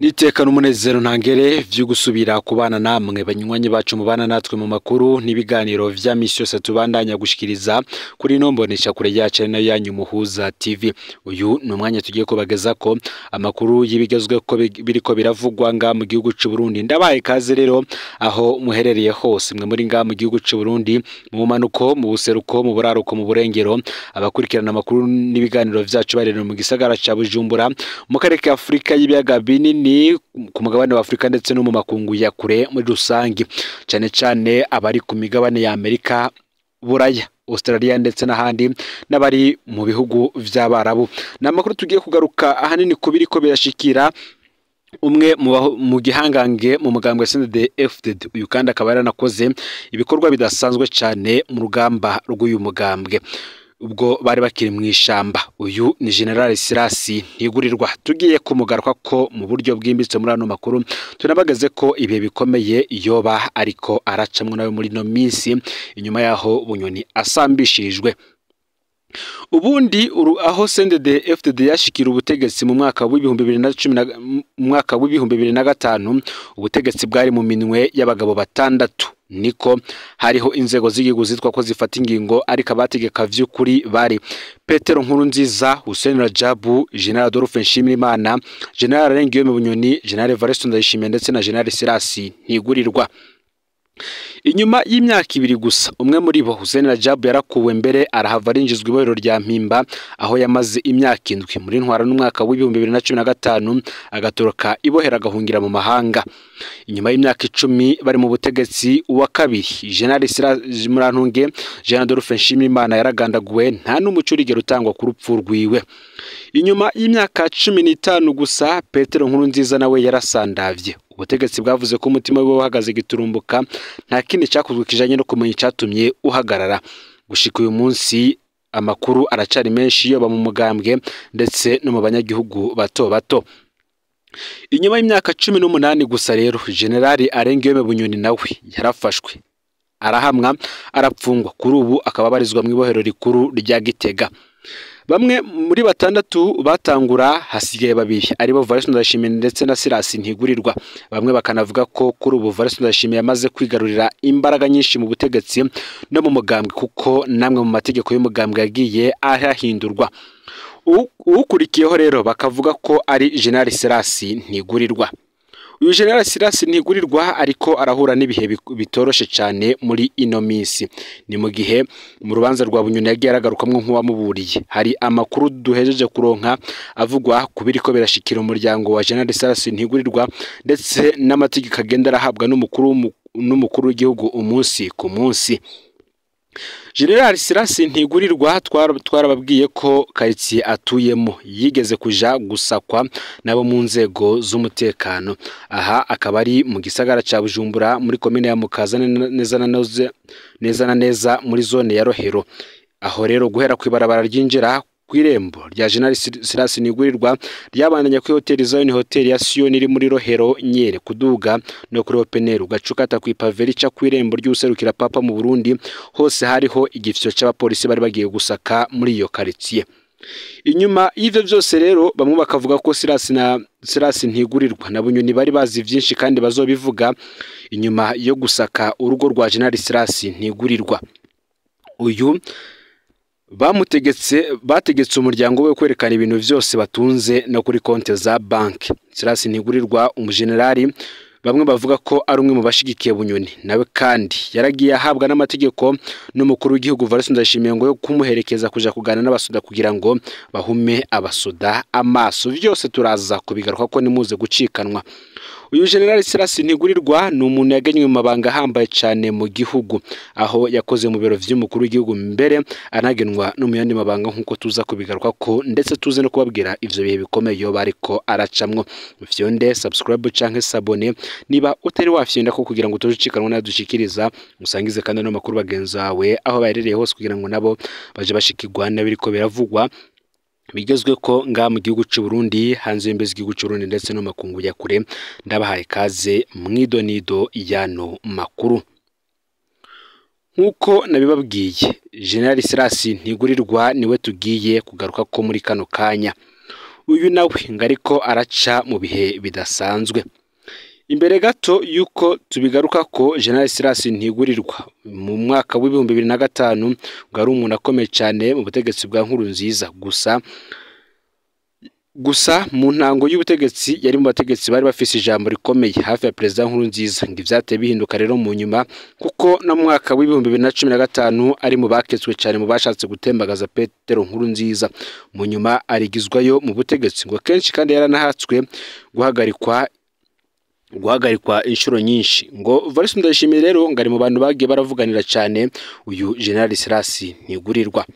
Niteka n'umunezero ntangere vyo gusubira kubana namwe banywanyi bacu mubana natwe mu makuru n'ibiganiro vya misi yose tubandanya gushikiriza kuri ino mbonesha kure yacu nayo yanyu Muhuza TV. Uyu ni umwanya tugiye kubagezako amakuru y'ibigezweko biriko biravugwa nga mu gihugu c'u Burundi. Ndabaye kaze rero aho muherereye hose mwe muri nga mu gihugu c'u Burundi, mu manuko, mu buseruko, mu buraruko, mu burengero, abakurikirana amakuru n'ibiganiro vyacu barero mu gisagara ca Bujumbura, mu karere ka Afrika y'ibiyaga binini, ku mugabane wa Afrika ndetse no mu makungu ya kure muri rusangi, cyane cyane abari ku migabane ya Amerika, Buraya, Australia ndetse n'ahandi, n'abari mu bihugu vy'Abarabu. Ni amakuru tugiye kugaruka ahanini ku biriko birashikira umwe mu gihangange mu mugambwe CNDD-FDD. Uyu kandi akaba yaranakoze ibikorwa bidasanzwe cyane mu rugamba rw'uyu mugambwe ubwo bari bakiri mu ishamba. Uyu ni General Sirasi Ntigurirwa. Tugiye kumugaruka ko mu buryo bwimbitse muri ano makuru, tunabageze ko ibihe bikomeye yoba ariko aracamwo nawe muri no minsi inyuma yaho Bunyoni asambishirijwe. Ubundi aho CNDD-FDD yashikira ubutegetsi mu mwaka w'2010 mu mwaka w'2005, ubutegetsi bwari mu minwe y'abagabo batandatu. Niko hariho inzego z'igihugu zitwa ko zifata ingingo, ariko abategeka vy'ukuri bari Petero Nkurunziza, Hussein Rajabu, General Adolphe Nshimirimana, General Alain Guillaume Bunyoni, General Evariste Ndayishimiye ndetse na General Sirasi Ntigurirwa. Inyuma y'imyaka ibiri gusa, umwe muri bo, Hussein Rajabu, yarakuwe mbere arahava arinjizwa ibohero rya Mpimba aho yamaze imyaka 7 muri ntwara n'umwaka w'2015, agatoroka ibohera agahungira mu mahanga. Inyuma y'imyaka 10 bari mu butegetsi, uwa kabiri, General Murantunge, General Adolphe Nshimirimana, yaragandaguwe, nta n'umuco urigera utangwa ku rupfu rwiwe. Inyuma y'imyaka 15 gusa, Petero Nkurunziza nawe yarasandavye. Ubutegetsi bwavuze ko umutima wiwe uhagaze giturumbuka, nta kindi cyakozwe kijanye no kumenya icatumye uhagarara. Gushika uyu munsi amakuru aracari menshi yoba mu mugambwe ndetse no mu banyagihugu bato bato. Inyuma y'imyaka 18 gusa rero, General Alain Guillaume Bunyoni nawe yarafashwe, arahamwa, arapfungwa, kuri ubu akaba abarizwa mu ibohero rikuru rya Gitega. Bamwe muri batandatu batangura hasigaye babiri, aribo Evariste Ndayishimiye ndetse na Sirasi Ntigurirwa. Bamwe bakanavuga ko kuri ubu Evariste Ndayishimiye yamaze kwigarurira imbaraga nyinshi mu butegetsi no mu mugambwe, kuko namwe mu mategeko y'umugambwe yagiye arahindurwa. Ukurikiyeho rero bakavuga ko ari General Sirasi Ntigurirwa. Uyu General Sirasi Ntigurirwa ariko arahura n'ibihe bitoroshe cyane muri ino minsi. Ni mu gihe mu rubanza rwa Bunyoni yagiye aragarukamwo nk'uwamuburiye. Hari amakuru duhejeje kuronka avugwa ku biriko birashikira umuryango wa General Sirasi Ntigurirwa ndetse n'amategeko agenda arahabwa n'umukuru w'igihugu umunsi ku munsi. General Sirasi Ntigurirwa twarababwiye ko karitsiye atuyemo yigeze kuja gusakwa nabo mu nzego z'umutekano. Aha akaba ari mu gisagara ca Bujumbura muri komine ya Mukaza, neza na neza muri zone ya Rohero. Aho rero guhera kw'ibarabara ryinjira kw'irembo rya General Sirasi Ntigurirwa ryabandanya kuri hoteli Zion Hotel ya Sion iri muri Rohero nyere, kuduga no kuri Open Air, ugacukata kw'ipave rica kw'irembo ry'userukira Papa mu Burundi, hose hariho igifyo c'abapolisi bari bagiye gusaka muri iyo quartier. Inyuma y'ivyo vyose rero, bamwe bakavuga ko Sirasi Ntigurirwa na Bunyoni bari bazi vyinshi kandi bazobivuga inyuma yo gusaka urugo rwa General Sirasi Ntigurirwa. Uyu bamutegetse bategetse umuryango we kwerekana ibintu vyose batunze no kuri konte za banki. Sirasi Ntigurirwa, umugenerali bamwe bavuga ko ari umwe mu bashigikiye Bunyoni, nawe kandi yaragiye ahabwa n'amategeko n'umukuru w'igihugu Evariste Ndayishimiye ngo yo kumuherekeza kuja kuganira n'abasoda kugira ngo bahume abasoda amaso. Vyose turaza kubigaruka ko nimuze gucikanwa. Uyu General Sirasi Ntigurirwa ni umuntu yagenywe mu mabanga ahambaye cyane mu gihugu, aho yakoze mu biro vy'umukuru w'igihugu mbere anagenwa no mu yandi mabanga, nkuko tuza kubigaruka ko ndetse tuze no kubabwira ivyo bihe bikomeye yo bariko aracamwo. Fyonde subscribe canke s'abonner niba utari wafyenda ko kugira ngo utojikanwa nadushikiriza, musangize kandi no makuru bagenzi bawe aho baherereye hose kugira ngo nabo baje bashikirwa n'abiriko biravugwa bigezwe ko nga mu gihugu c'u Burundi, hanze y'imbizi z'igihugu c'u Burundi ndetse no makungu ya kure. Ndabahaye kaze mwidonido yano makuru. Nkuko nabibabwiye, General Sirasi Ntigurirwa niwe tugiye kugaruka ko muri kano kanya. Uyu nawe ngo ariko araca mu bihe bidasanzwe. Imbere gato yuko tubigaruka ko General Silas Ntigurirwa mu mwaka w'2005 ngo ari umuntu akomeye cyane mu butegetsi bwa Nkurunziza, gusa mu ntango y'ubutegetsi yari mu bategetsi bari bafise ijambo rikomeye hafi ya Perezida Nkurunziza. Ngo ivyateye bihinduka rero mu nyuma, kuko no mu mwaka w'2015 ari mu baketswe cyane mu bashatse gutembagaza Petero Nkurunziza, mu nyuma arigizwayo mu butegetsi. Ngo kenshi kandi yaranahatswe guhagarikwa inshuro nyinshi. Ngo Evariste Ndayishimiye rero ngo ari mu bantu bagiye baravuganira cyane uyu General Silas Ntigurirwa.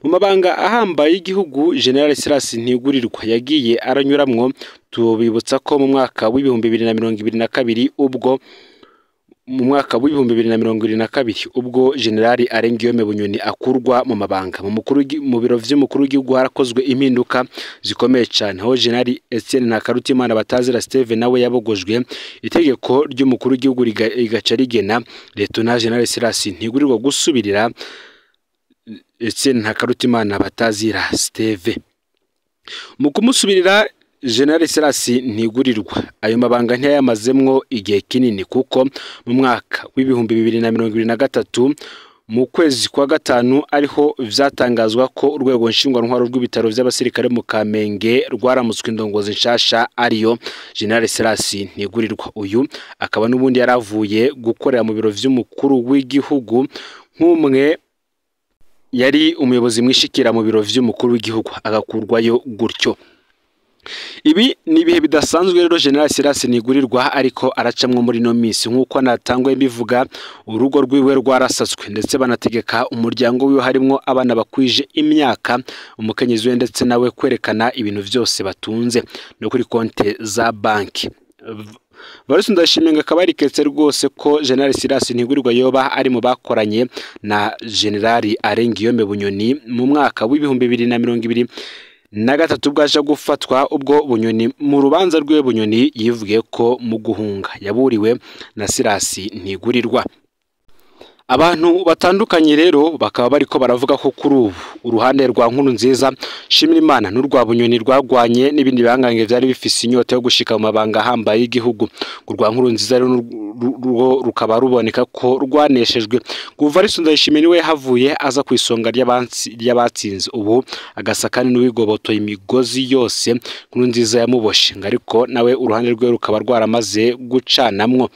Mu mabanga ahambaye y'igihugu General Silas Ntigurirwa yagiye aranyuramwo, tubibutsa ko mu mwaka w'2022 ubwo mu mwaka w'2022 ubwo General Arengiyome Bunyoni akurwa mu mabanga mu biro vy'umukuru w'igihugu harakozwe impinduka zikomeye cyane, aho General Etienne Ntakarutimana batazira Steve nawe yabogojwe, itegeko ry'umukuru w'igihugu rigaca rigena Lieutenant General Silas Ntigurirwa gusubirira Etienne Ntakarutimana batazira Steve. Mu kumusubirira General Silas Ntigurirwa ayo mabanga ntiyayamazemwo igihe kinini, kuko mu mwaka w'2023 mu kwezi kwa gatanu ariho vyatangazwa ko urwego nshingwantwaro rw'ibitaro vy'abasirikare mu Kamenge rwaramutswe indongozi nshasha ariyo General Silas Ntigurirwa. Uyu akaba n'ubundi yaravuye gukorera mu biro vy'umukuru w'igihugu nk'umwe yari umuyobozi mwishikira mu biro vy'umukuru w'igihugu, agakurwayo gutyo. Ibi ni ibihe bidasanzwe rero General Silas Ntigurirwa ariko aracamwo muri no minsi, nk'uko natangwe mbivuga, urugo rwiwe rwarasatswe ndetse banategeka umuryango wiwe harimwo abana bakwije imyaka, umukenyezi we ndetse nawe kwerekana ibintu vyose batunze no kuri konte za banki. Evariste Ndayishimiye akaba yariketse rwose ko General Silas Ntigurirwa yoba ari mu bakoranye na General Arengiyome Bunyoni mu mwaka w'2023 bwaje gufatwa, ubwo Bunyoni mu rubanza rwe Bunyoni yivugiye ko mu guhunga yaburiwe na Silas Ntigurirwa. Abantu batandukanye rero bakaba bariko baravuga ko kuri ubu uruhande rwa Nkurunziza, Shimirimana n'urwa Bunyoni rwagwanye n'ibindi bihangange vyari bifise inyota yo gushika mu mabanga ahambaye y'igihugu. Urwa Nkurunziza rero rukaba ruboneka ko rwaneshejwe. Evariste Ndayishimiye niwe havuye aza ku isonga ry'abatsinze, ubu agasa kandi n'uwigobotoye imigozi yose Nkurunziza yamuboshe, ngo ariko nawe uruhande rwe rukaba rwaramaze gucanamwo.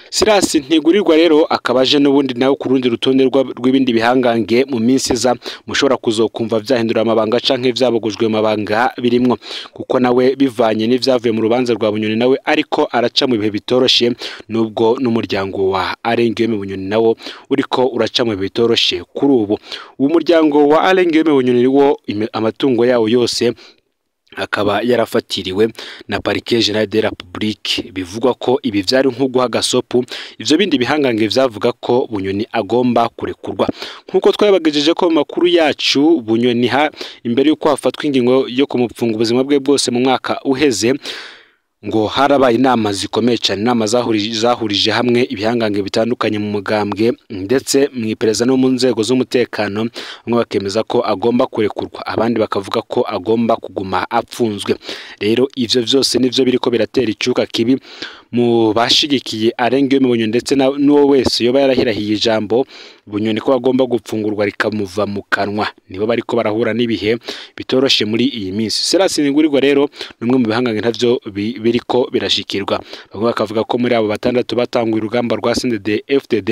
Silas Ntigurirwa rero akaba aje n'ubundi nawe ku rundi rutonde rw'ibindi bihangange mu minsi iza mushobora kuzokumva vyahindura amabanga canke vyabogojwe mu mabanga birimwo, kuko nawe bivanye n'ivyavuye mu rubanza rwa Bunyoni nawe ariko araca mu bihe bitoroshe, nubwo n'umuryango wa Arengiyome Bunyoni nawo uriko uraca mu bihe bitoroshe kuri ubu. Uwo muryango wa Arengiyome Bunyoni wo amatungo yawo yose akaba yarafatiriwe na Parquet Général de la République. Bivugwa ko ibi vyari nko guha gasopu ivyo bindi bihangange vyavuga ko Bunyoni agomba kurekurwa. Nkuko twabagejeje ko mu makuru yacu, Bunyoni ha imbere yuko hafatwa ingingo yo kumupfunga ubuzima bwe bwose mu mwaka uheze, ngo harabaye inama zikomeye cyane, inama zahurije hamwe ibihangange bitandukanye mu mugambwe ndetse mu iperereza no mu nzego z'umutekano, bamwe bakemeza ko agomba kurekurwa, abandi bakavuga ko agomba kuguma apfunzwe. Rero ivyo vyose nivyo biriko biratera icuka kibi mu bashigikiye Arengiyome Bunyoni ndetse n'uwo wese yoba yarahirahiye ijambo Bunyoni ko agomba gupfungurwa rikamuva mu kanwa. Nibo bariko barahura n'ibihe bitoroshe muri iyi minsi. Silas Ntigurirwa rero ni umwe mu bihangange ntavyo biriko birashikirwa. Bamwe bakavuga ko muri abo batandatu batanguye urugamba rwa CNDD FDD,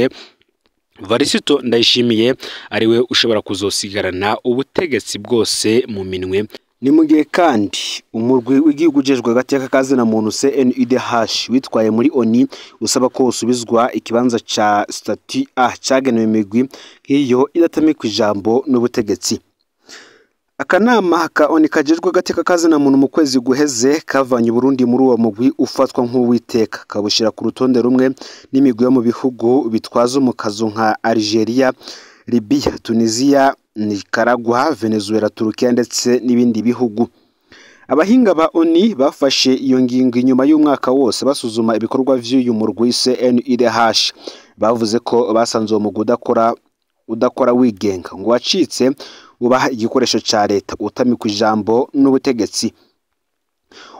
Evariste Ndayishimiye ariwe ushobora kuzosigarana ubutegetsi bwose mu minwe. Ni mu gihe kandi umurwi w'igihugu ujejwe agateka kazina muntu CNIDH witwaye muri ONU usaba ko usubizwa ikibanza ca statut A cagenewe imigwi nk'iyo idatamikwa ijambo n'ubutegetsi. Akanama ka ONU kajejwe agateka kazina muntu mu kwezi guheze kavanye Burundi muri uwo mugwi ufatwa nk'uwiteka, kabushira ku rutonde rumwe n'imigwi yo mu bihugu bitwaza umukazo nka Algeria, Libya, Tunisia, Nicaragua, Venezuela, Turukiya ndetse n'ibindi bihugu. Abahinga ba ONU bafashe iyo ngingo inyuma y'umwaka wose basuzuma ibikorwa vy'uyu murwi CNIDH. Bavuze ko basanze uwo mugwi udakora wigenga, ngo wacitse ubaha igikoresho ca leta utamikwa ijambo n'ubutegetsi.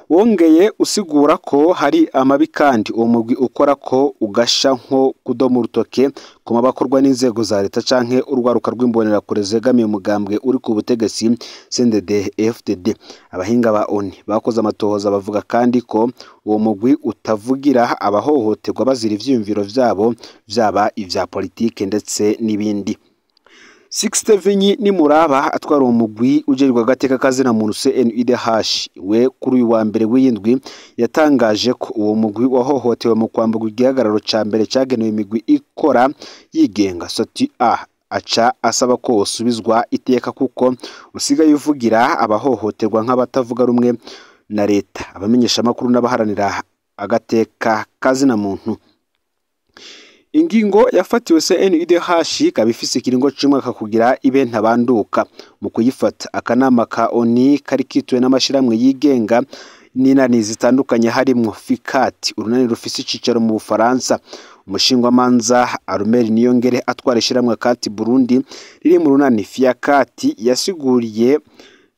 Wongeye usigura ko hari amabi kandi uwo mugwi ukora ko ugasha nko kudoma urutoke ku mabakorwa n'inzego za leta canke urwaruka rw'imbonerakure zegamiye umugambwe uri ku butegetsi CNDD-FDD. Abahinga ba ONU bakoze amatohoza bavuga kandi ko uwo mugwi utavugira abahohoterwa bazira ivyiyumviro vyabo, vyaba ivya politike ndetse n'ibindi. Sixte Vinyi Nimuraba atwara uwo mugwi ujejwe agateka kazina muntu CNIDH we kuri uyu wa mbere w'iyindwi yatangaje ko uwo mugwi wahohotewe mu kwamburwa igihagararo ca mbere cagenewe imigwi ikora yigenga soti A, aca asaba ko wosubizwa iteka kuko usigaye uvugira abahohoterwa nk'abatavuga rumwe na leta, abamenyeshamakuru n'abaharanira agateka kazina muntu. Ingingo yafatiwe CNIDH ikaba ifise ikiringo c'umwaka kugira ibe ntabanduka. Mu kuyifata, akanama ka ONU kari kituwe n'amashirahamwe yigenga n'inani zitandukanye harimwo FICAT, urunani rufise icicaro mu Bufaransa. Umushingwamanza Arumeri Niyongere atwara ishirahamwe Akati Burundi riri mu runani FIACAT yasiguriye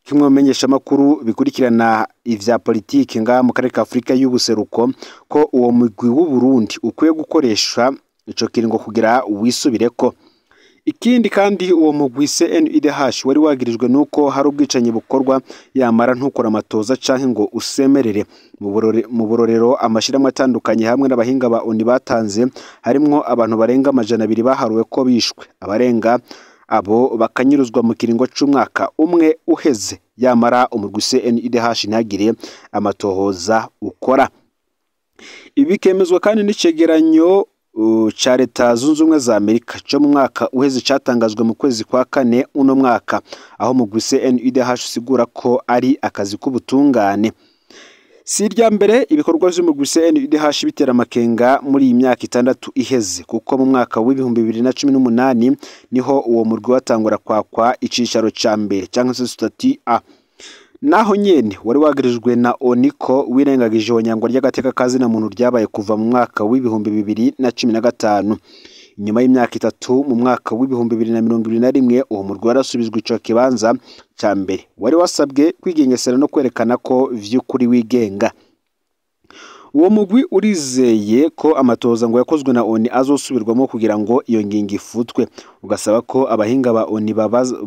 kimwe mu bimenyeshamakuru bikurikirana ivya politike ngaha mu karere ka Afrika y'ubuseruko ko uwo mugwi w'u Burundi ukwiye gukoresha ico kiringo kugira wisubireko. Ikindi kandi uwo mugwi CNIDH wari wagirijwe nuko hari ubwicanyi bukorwa yamara ntukora amatoza canke ngo usemerere. Mu burorero amashirahamwe atandukanye hamwe n'abahinga ba ONU batanze harimwo abantu barenga 200 baharuwe ko bishwe, abarenga abo bakanyuruzwa mu kiringo c'umwaka umwe uheze, yamara umugwi CNIDH ntagire amatohoza ukora. Ibi bikemezwa kandi n'icegeranyo ca leta zunze ubumwe za Amerika co mu mwaka uheze catangajwe mu kwezi kwa kane uno mwaka, aho mugwi CNIDH usigura ko ari akazi k'ubutungane. Si irya mbere ibikorwa vy'umugwi CNIDH bitera amakenga muri iyi myaka 6 iheze, kuko mu mwaka w'2018 niho uwo murwi watangura kwakwa icicaro ca mbere canke se statut A. Naho nyene wari wagirijwe na ONU ko wirengagije ihonyangwa ry'agateka kazina muntu ryabaye kuva mu mwaka w'2015. Inyuma y'imyaka 3 mu mwaka w'2021 uwo murwi warasubijwe ico kibanza ca mbere wari wasabwe kwigengesera no kwerekana ko vy'ukuri wigenga. Uwo mugwi urizeye ko amatohoza ngo yakozwe na ONU azosubirwamo kugira ngo iyo ngingo ifutwe, ugasaba ko abahinga ba ONU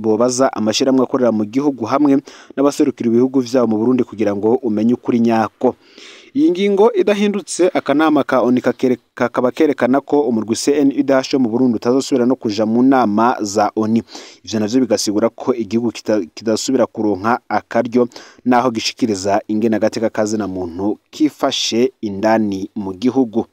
bobaza amashirahamwe akorera mu gihugu hamwe n'abaserukira ibihugu vyabo mu Burundi kugira ngo umenye ukuri nyako. Iyi ngingo idahindutse, akanama ka ONU kakaba kerekana ko umurwi CNIDH wo mu Burundi utazosubira no kuja mu nama za ONU. Ivyo navyo bigasigura ko igihugu kidasubira kuronka akaryo naho gishikiriza ingene agateka kazina muntu kifashe indani mu gihugu.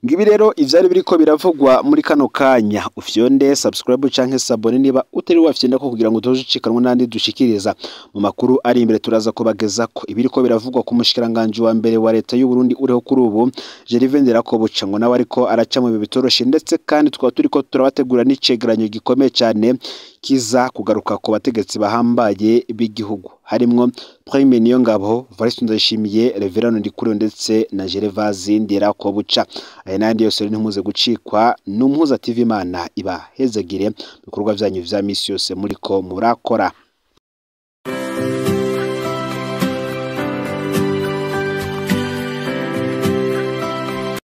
Ngibi rero ivyari biriko biravugwa muri kano kanya. Ufyonde subscribe canke sabone niba utari wafyonda ko kugira ngo utozucikanwa n'andi dushikiriza. Mu makuru ari imbere turaza kubageza ko ibiriko biravugwa ku mushikiranganje wa mbere wa leta y'u Burundi uriho kuri ubu Gervais Nderakobuca, ngo nawe ariko araca mu bitoroshe, ndetse kandi tukaba turiko turabategura n'icegeranyo gikomeye cyane kiza kugaruka ku bategetsi bahambaye b'igihugu harimwo Prime Niyongabo, Evariste Ndayishimiye, Reverend Ndikuriyo ndetse na Gervais Nderakobuca. Aya n'ayandi yose rero ntimuze gucikwa n'Umuhuza TV. Imana ibahezagire ibikorwa vyanyu vya misi yose muriko murakora.